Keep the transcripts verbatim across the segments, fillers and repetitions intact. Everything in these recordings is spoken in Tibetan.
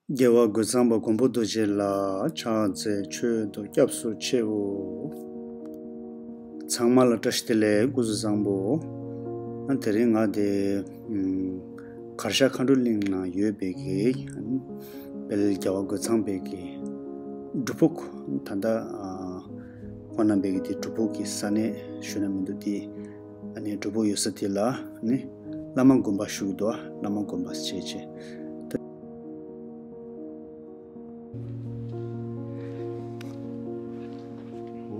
རྒྱལ་བ་རྒོད་ཚང་པ་མགོན་པོ་རྡོ་རྗེ་ལ་ཕྱག་འཚལ་མཆོད་དོ་སྐྱབས་སུ་མཆིའོ། ཚང་མ་ལ་བཀྲ་ཤིས་བདེ་ལེགས། སྐུ་གཟུགས་བཟང་པོ། ཨ་དེ་རིང་ང་དེ་ཨམ་གར་ཞ་མཁའ་འགྲོ་གླིང་ནང་ཡོད་པའི་གི་དཔལ་རྒྱལ་བ་རྒོད་ཚང་པའི་གི་སྒྲུབ་ཕུག་ད་ལྟ་ཨ་ཁོང་རྣམ་པའི་གི་དེ་སྒྲུབ་ཕུག་གི་ས་གནས་ཞུ་ན་མི་འདུག་དེ། ཨ་ནི་སྒྲུབ་ཕུག་ཡོད་ས་དེ་ལ་ནི་བླ་མ་དགོན་པ་ཞུ་གི་འདུག་བླ་མ་དགོན་པ་ཞེས་བྱས།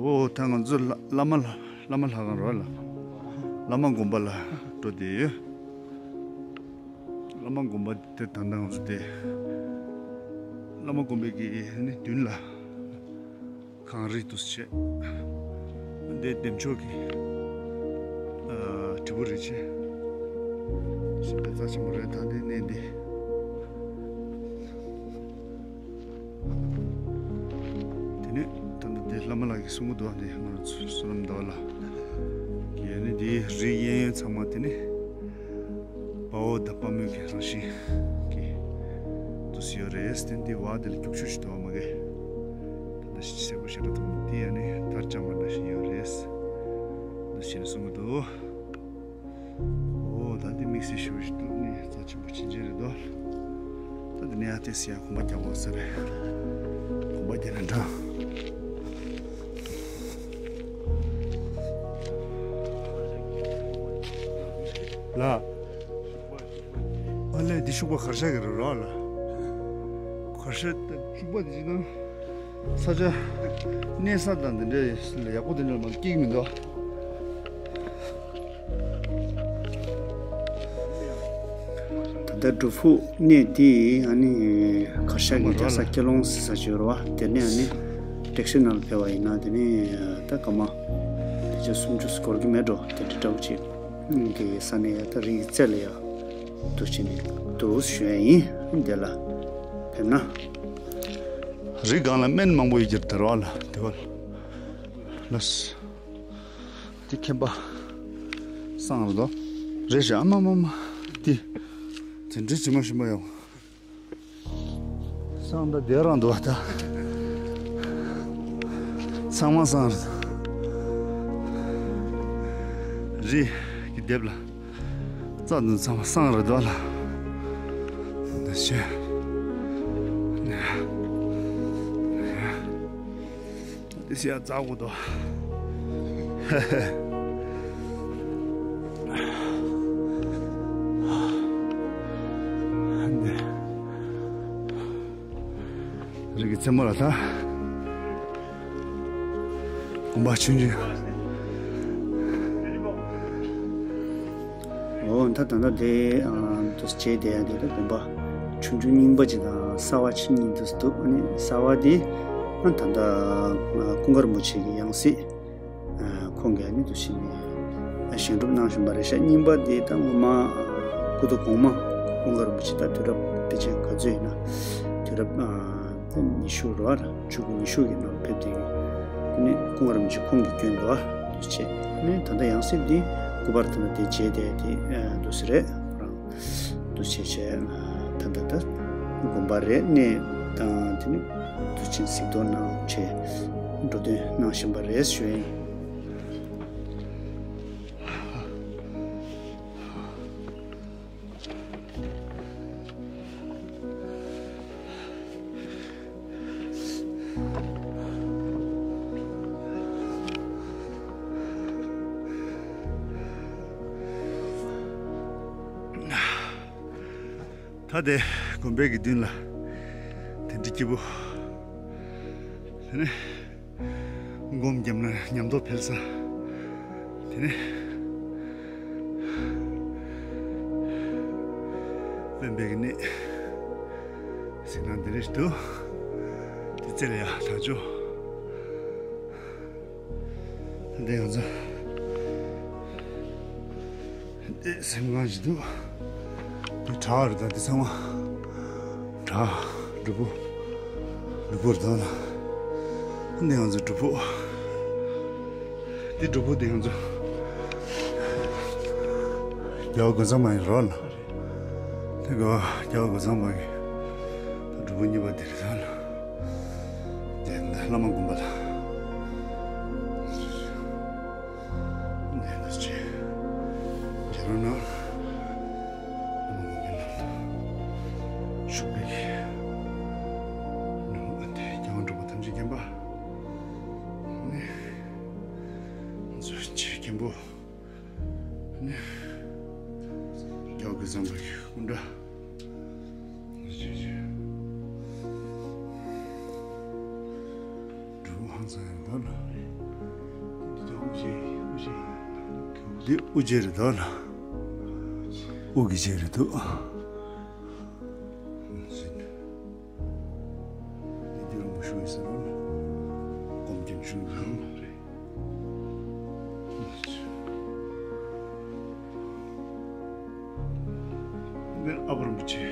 འོ་ད་ང་ཚོ་བླ་བླ་མ་ལ་བླ་མ་ལྷ་ཁང་རོ་ལ་བླ་མ་དགོན་པ་ལ་འགྲོ་བསྡད་ཡོད། བླ་མ་དགོན་པ་དེ་ད་ལྟ་ང་ཚོ་དེ་བླ་མ་དགོན་པའི་གི་ནི་མདུན་ལ། གངས་རི་འདུག་སེ་བྱས། འདི་འདེམས་ཆོག་གི་ཨ་དྲིལ་བུ་རེད་བྱས། ཞེས་པའི་རྩ་ཆེན་པོ་རེད། ད་འདི་གནས་འདི། དེ་ནས་ད་ལྟ་འདི་བླ་མ་ལགས་ཀྱིས་གསུང་གི་འདུག་འདི་ང་རང་ཚོའི་བསོད་ནམས་ཟླ་བ་ལགས་ཀྱིས་ནི་འདིའི་རིའི་གཡས་གཡོན་ཚང་མ་དེ་ནི། དཔའ་བོ་དང་དཔའ་མོའི་གི་རང་བཞིན་གྱི་འདུག་སེ་ཡོད་རེད། དེ་འདི་བ་དེ་ལ་རྒྱུག་ཆུ་ཞིག་འདུག་བ་མ་གི། ད་ལྟ་ཞིག་གསལ་པོ་ཞེ་དྲག་མཐོང་མི་འདི་ཡ་ནི་དར་ལྕང་མ་འདྲ་ཞིག་ཡོད་རེད། འདུག་ཞེས་ནས་གསུང་གི་འདུག་འོ་ད་འདི་དམིགས་བསལ་ཞེ་པོ་ཞིག་འདུག་ནི་རྩ་ཆེན་པོ་ཕྱིན་ཆད་རེད་དོ། ད་འདི་ནས་ཡ་ཏེ་སི་ཡ་གོམ་པ་རྒྱག་དགོས་ས་རེད། གོམ་པ་རྒྱག་ན་འདྲ། ལ། ཨ་ལས་འདི་ཤུག་པ་གར་ཤག་གི་རེད་རོགས་ལ། གར་ཤག་ཤུག་པ་འདི་ཅི་ན། ས་ཆ། གནས་ས་དང་འདི་འདྲའི་ཡག་པོ་འདི་འདྲ་མ་སྐྱེ་གི་མི་འདུག་ད་ལྟ་སྒྲུབ་ཕུག་གནས་འདི་ཨ་ནི་གར་ཤག་གི་རྒྱལ་ས་སྐྱེ་ལོང་ཟེར་ས་ཅིག་ཡོད་རེད་བ། དེ་ནས་ཨ་ནི་ཊེག་སི་ནང་ལ་ཕེབས་པ་ཡིན་ན་དེ་ནས་ད་སྐར་མ་དེ་ཆ་སུམ་ཅུ་འགོར་གི་མེད་འགྲོ། དེ་འདྲ་འདྲ་བོ་ཅིག་གི་ས་ནས་ཡ་ད་རིའི་རྩེ་ལ་ཡ་འདུག་བྱས་ནས་འདུག་ཞུ་ཡ་ཡིན། འདི་ལ་ཕེབས་ན། རི་སྒང་ལ་སྨན་མང་པོ་ཡོད་ཀྱི་རེད་དར་བ་ལ་དེ་བ་ལ། དེ་མཁན་པ་སང་རེད་དོ། རེད་ཤག་ཨ་མ་མ་མ་དེ་དེ་འདྲའི་ཇི་མ་ཞིམ་པ་ཡོང་། སང་ད་དེ་རང་འདུག་བ་ད། ཚང་མ་སང་རེད། རི་གི་ལྡེབས་ལ་རྩྭ་འདི་ཚང་མ་སང་རེད་འདུག་ལ། ད་ཤེས། དེ་ཤེས་རྩ་དགོས་དོ། རི་གི་རྩེ་མོ་ལ་ད། དགོན་པ་ཆུང་ཆུང་། འོ་ད་ད་ལྟ་དེ་ཨ་དུ་བྱས་དེ་ཡ་དེ་ད་དགོན་པ་ཆུང་ཆུང་རྙིང་པ་ཅིག་དང་གསར་བ་ཆེ་གཉིས་དུ་འདུག་ཨ་ནི་གསར་བ་དེ་ཨ་ད་ལྟ་ཀུན་དགའ་རིན་པོ་ཆེ་གི་ཡང་སྲིད་ཨ་ཁོང་གིས་ཨ་ནི་དུ་བྱས་ནས་བཞེངས་གྲུབ་གནང་བཞིན་པ་རེད་ཤག་རྙིང་པ་དེ་ད་ངོ་མ་སྐུ་ཐོག་གོང་མ་ཀུན་དགའ་རིན་པོ་ཆེ་ད་དུས་རབས་ཕལ་ཆེར་ག་ཚོད་ཡིན་ན་དུས་རབས་ཨ། ད་ཉི་ཤུ་རེད་བ། ཆུ་ཚོད་ཉི་ཤུ་གི་ནང་ཕེབས་དེ་ནི་ཀུན་དགའ་རིན་པོ་ཆེ་ཁོང་གིས་བསྐྱོན་འདུག་བ། དུ་བྱས་ནས་ད་ལྟ་ཡང་སྲིད་འདི་སྐུ་པར་ཐ་ན་དེ་རྗེས་དེ་དེ་འདུག་སེ་རེད་རང་། དུ་བྱས་བྱས་ད་ལྟ་ད་དགོན་པ་རེད་གནས་དང་དེ་ནི་དུ་ཆེན་གཟིགས་རྟོག་གནང་བྱས་འགྲོ་དོན་གནང་བཞིན་པ་རེད་ཞུ་ཡིན། ད་དེ་དགོན་པའི་གི་མདུན་ལ་དེ་འདྲ་སྐྱིད་པོ། དེ་ནས། སྒོམ་བརྒྱབ་ན་ཉམས་རྟོགས་འཕེལ་ས། དེ་ནས་དབེན་པའི་གནས་ཟེར་ན་འདི་རེད་འདུག་དེ་རྩེ་ལ་ཡ་ད་ཅོ། འདི་ང་ཚོ། འདི་སེམས་ཁང་ཞིག་འདུག་འདི་བྲག་རེད་ད་འདི་ཚང་མ། བྲག་སྒྲུབ་ཕུག་སྒྲུབ་ཕུག་རེད་ད་ལ། འདི་ང་ཚོ་སྒྲུབ་ཕུག་འདི་སྒྲུབ་ཕུག་འདི་ང་ཚོ། རྒྱལ་བ་རྒོད་ཚང་པ་ཡིན་རོགས་ལ། འདི་ག་རྒྱལ་བ་རྒོད་ཚང་པ་ཡིན། ད་སྒྲུབ་ བུ་གཉིས་པ་དེ་རེད་ད་ལ། དེ་ནས་བླ་མ་དགོན་པ་ལ། ནས་ལ་ཆེ། དེ་རུ་ན། བླ་མ་དགོན་པའི་ནང་དུ། བཞུགས་པའི་གི། ནུ་ཨ་དེ་རྒྱལ་དབང་འབྲུག་པ་ཐམས་ཅད་མཁྱེན་པ། ནས། ང་ཚོ་ཆེ་མཁན་པོ། ནས། རྒྱལ་བ་རྒོད་ཚང་པའི་སྐུ་འདྲ། འབྲུག་ཧང་སང་ཡང་འདུག་ལ། འདི་དབུ་རྗེ་རེད་འདུག་ལ། དབུ་གི་རྗེ་རེད་འདུག་འདི་རིང་པོ་ཞུ་ཡི་ཟེར་བ་ལ། སྒོམ་རྒྱུན་ཞུ་ཡི་ཟེར་བ་རེད། འདི་ཨ་པ་རིན་པོ་ཆེ།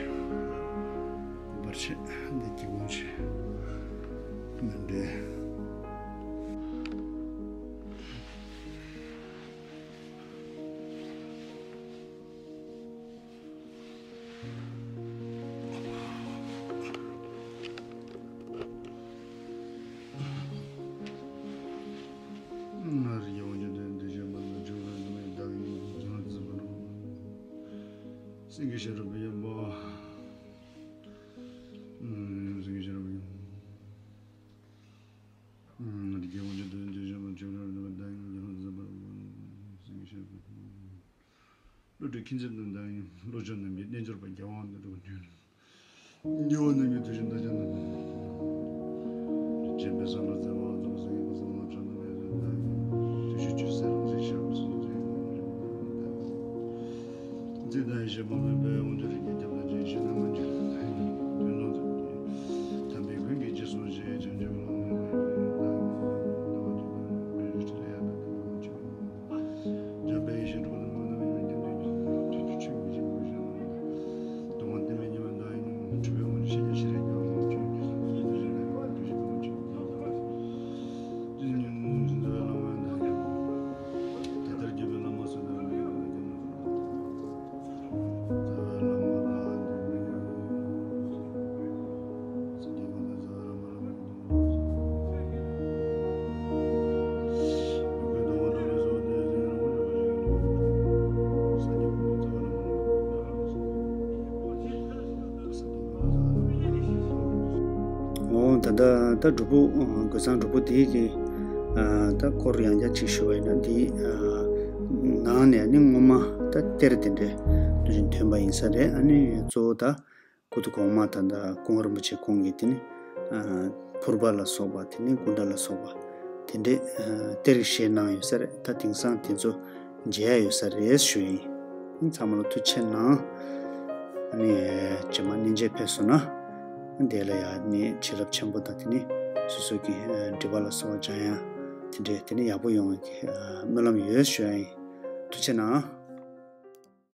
བར་ཆད་འདི་སྐྱིད་པོ་ཆེ། མི་འདྲ། སེང་གེ་ཤེས་རབ་ཡིན་པ། སེང་གེ་ཤེས་རབ་ཡིན། རིགས་ཀྱི་དབང་ཕྱུག་དོན་དུ་བྱོན་པ་ཆོས་སྐྱོང་རིག་པ་བདག་ཉིད་ཀྱི་ལྷུན་གྱིས་བརྩེགས་པ། སེང་གེ་ཤེས་རབ། བློ་གྲོས་མཁྱེན་བརྩེ་ལྡན་བདག་ཉིད་བློ་མཆོག་རྣམས་ཀྱི་རྣལ་འབྱོར་པ་རྒྱལ་དབང་དུ་འགྲོ་བ་ཉོན། རྒྱལ་བ་རྣམས་ཀྱི་ཐུགས་བཞེད་མདོ་རྒྱུད་རྣམས། རྗེ་འབྲས་བཟང་ལ་བརྩེ་བ་ཙམ་སེང་གེ་པ་ཚང་ལ་དྲངས་ནས་བདག་ཉིད་ཐུགས་རྗེ་ཆུ་སེར་རང་ཚིག་ཞབས་སུ་མཛད། ཚིག་དང་ཡེ་ཤེས་སྤངས་པའི་དཔལ་དབང་ཕྱུག་རིགས་ཀྱི་སྐྱབས་དང་རྗེ་ཡི་ཞིང་ན་མ་འཇིག་དོན་ལོངས་སྤྱོད་ཀྱི་དམ་པའི་མགོན་གྱིས་རྗེས་བཟུང་ཞེས་བྱང་ཆུབ་ལམ་ལ་བཀོད་པའི་བདག་ཉིད་ལྟ་བ་ཐུབ་པ་རིགས་རུས་ཁྲི་ལ་ཡང་དག་པའི་དབང་ཕྱུག་འཇམ་དཔལ་ཡེ་ཤེས་སྒྲུབ་པ་ནི་མ་ནམ་ཡང་སྐྱབས་འདུས་ཀྱི་ཆོས་ཀྱི་ཆེན་པོ་ཞིག་གདོང་པ་བསྟན་པའི་ཉི་མ་འདི་ཡིན། གྲུབ་པའི་དབང་ཕྱུག་ཤཱཀྱ་ཤྲཱི་ཡི་དབང་ཕྱུག་ཡིན། ཤཱཀྱ་ཤྲཱི་ཡི་དབང་ཕྱུག་ཡིན། འོ་ད་ལྟ་ད་སྒྲུབ་ཕུག་རྒོད་ཚང་སྒྲུབ་ཕུག་དེའི་གི་ད་སྐོར་ཡང་བསྐྱར་ཅིག་ཞུ་བ་ཡིན་ན། འདིའི་ནང་ནས་ནི་སྔོན་མ་ད་གཏེར་དེ་འདྲའི་དུས་ཆེན་ཐོན་པ་ཡིན་ས་རེད། ཨ་ནི་གཙོ་བོ་ད་སྐུ་མདོག་གོང་མ་དང་ད་ཀོང་རིན་པོ་ཆེ་ཁོང་གིས་དེ་ནི་ཕུར་པ་ལ་སོགས་པ་དེ་ནི་སྐུ་འདྲ་ལ་སོགས་པ་དེ་འདྲའི་གཏེར་བཞེས་གནང་ཡོད་ས་རེད། ད་དེང་སང་དེ་ཚོ་མཇལ་ཡ་ཡོད་ས་རེད་ཞུ་ཡིན། ཚང་མ་ལ་ཐུགས་རྗེ་གནང་། ཨ་ནི་རྗེས་མ་གནས་མཇལ་ཕེབས་སོང་ན་དེ་ལ་ཡ་ནི་བྱིན་རླབས་ཆེན་པོ་དང་དེ་ནི་སོ་སོ་གི་སྒྲིབ་པ་ལ་སོགས་པ་སྦྱང་ཡ་དེ་འདྲའི་དེ་ནི་ཡག་པོ་ཡོང་བའི་སྨོན་ལམ་ཡོད་ཞུ་ཡ་ཡིན། ཐུགས་རྗེ་གནང་།